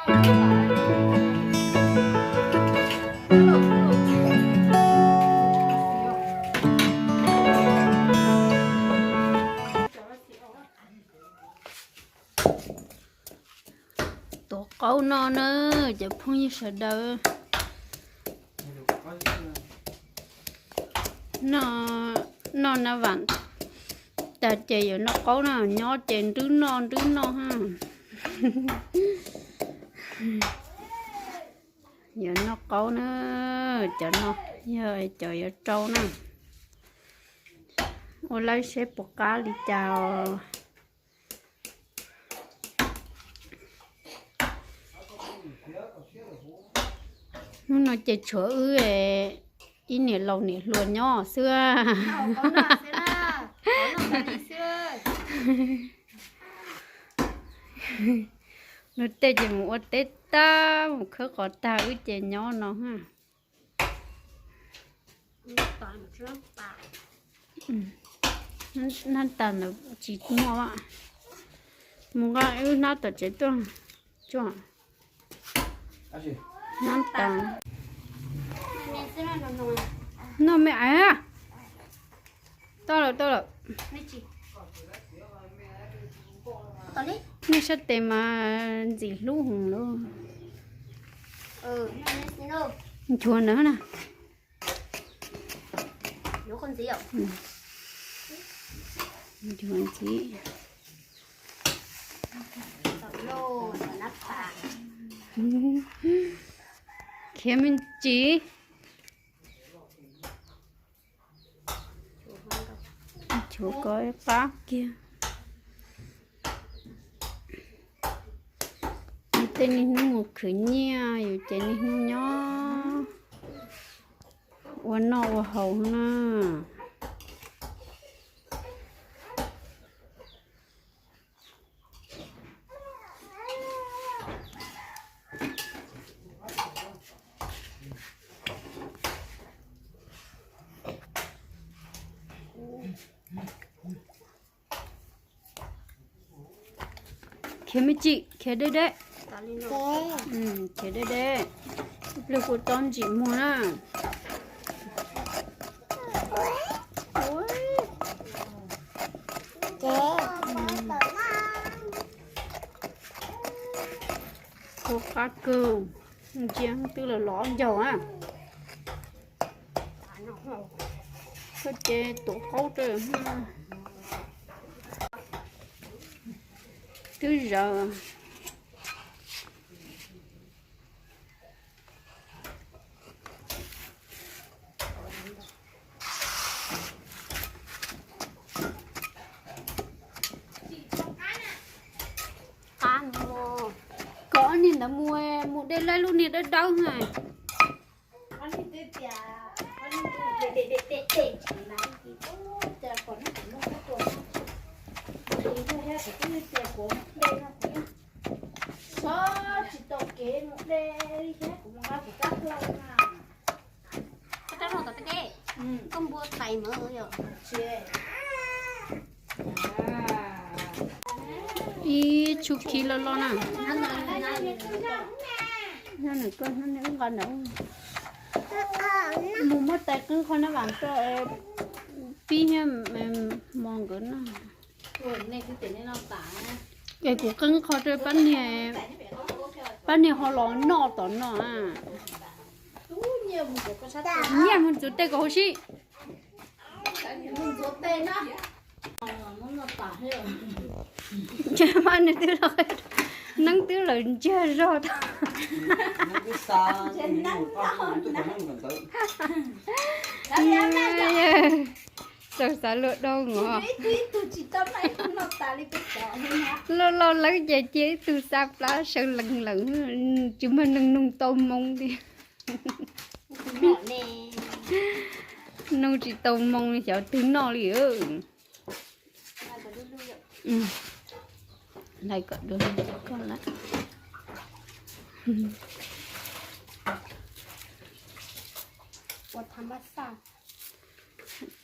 Tuav qaub noj na, cov phooj ywg sawv daws. Noj, noj na vam tas ces yuav noj qaub na, nyob ces nrwb noj nrwb noj ha. Yuav noj qaub na, cov no yog cov yuav rau na. Ua laib seb puas qab li cas os. Hnub no ces tshuav wb ib niam laus niam hluas nyob xwb. Luag tej ces mus ua teb tag mus khawb qos tag wb ces nyob no ha. Hnab tas ntawd tsis muaj, mus nqa wb hnab tom tsev tuaj tso. Hnab tas. Noj me ais. Tau lawm, tau lawm. Nej sab tes mas ntxim hlub heev lauj. Nchuav ntawd na. Nchuav ntxiv. Khiav me ntsis. Chuav kom qab kiag. Yus tej niaj hnub mus khwv nyiaj, yus ces niaj hnub nyob ua noj ua haus na. Khiav me ntsis, khiav deb deb. Khiav deb deb, ib pliag kuv txhob ntsim muag na. Ua qab kawg, ntsia twb los los ncaug na. Koj ces tuav qaub rau, twb zawv. Kom niag ntawd mus, mus de laib lub niag dawb dawb na. Koj rov los tom tej dej, koj npua tais mawv yom. Ib tshuj khib loj loj na. Nyob nws koj nyob nws nqa ntawd mus muab tais qeeb qho na vam rau pib thiab mos nkawd noj. Es kuv qeeb qho rau pab niag, pab niag ho los noj tom no. Nyiaj mus ntxuav tej kom huv si. Mas nws twb los, neeb twb lawm ntsiag zog tag. Txawm xav luag dhau os. Loj loj leeb ces cia ib tug xa plab sawv lees lees, tsis muaj neeg nug tau moo li. Nug tsis tau moo xyov twg noj li. Lawv kom dua koj lawm.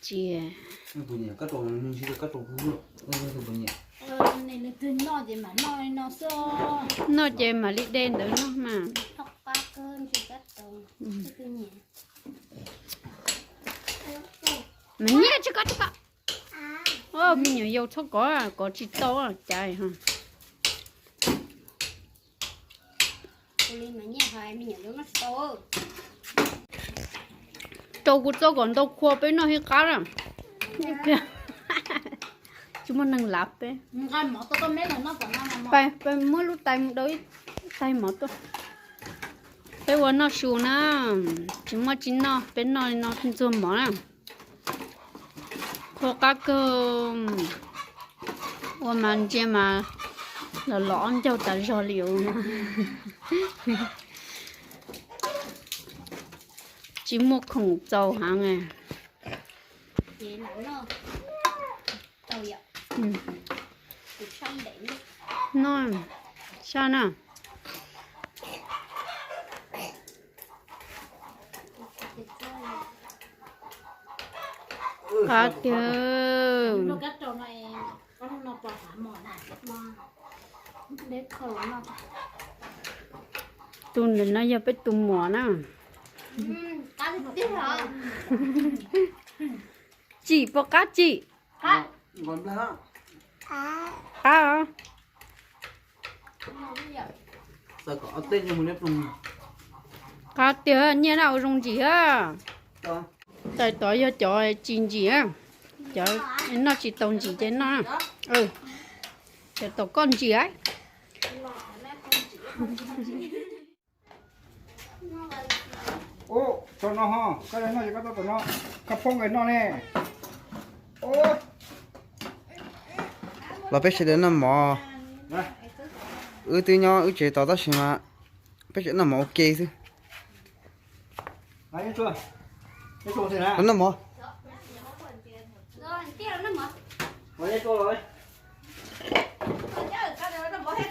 Cia. Noj ces mam li de ntawd noj mas. Mas nyiaj tsis kov tsis kov. Me nyuam yaus txhob kov, kov tsis tau cas. Rau kuv txoj kom ntau qhua peb noj ib qab na. Tsis muaj neeg lav peb. Peb muab lub tais mus daus ib tais mov tuaj. Peb ua noj su na, tsis muaj tsis noj, peb noj li no ntxuag mov na. Qhuav qab kawg, ua mas ntsia mas los los ob ncaug tas zog li os. Tsis muaj khoom txaus heev. Noj sab na. Qab tiag. Tus ntawm no yog peb tus muam na. Tsim puas qab tsim? Qab os. Qab tiag, nyiaj na ua zoo ntsim a. Tais tod yog cov tsis ntsim, cov noj tsis tau ntsim ces noj. Cov tom koj ntsim. Ub, tau no ho, koj noj ces koj tau tom no, koj poob nqaij noj ne. Los peb sawv daws noj mov. Wb twb nyob wb tsev tos tab sis mas peb tseem noj mov ua ke xwb. Noj mov.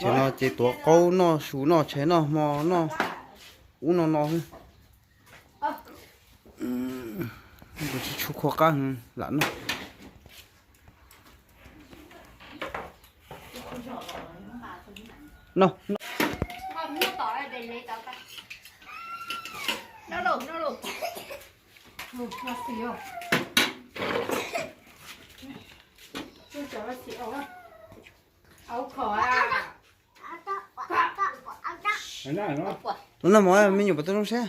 Ces no ces tuav qaub noj su noj tshais noj hmo noj ub no no xwb. Kuv tsis tshua qab heev lam noj. Los noj mov me nyuam puas tau zoo seb.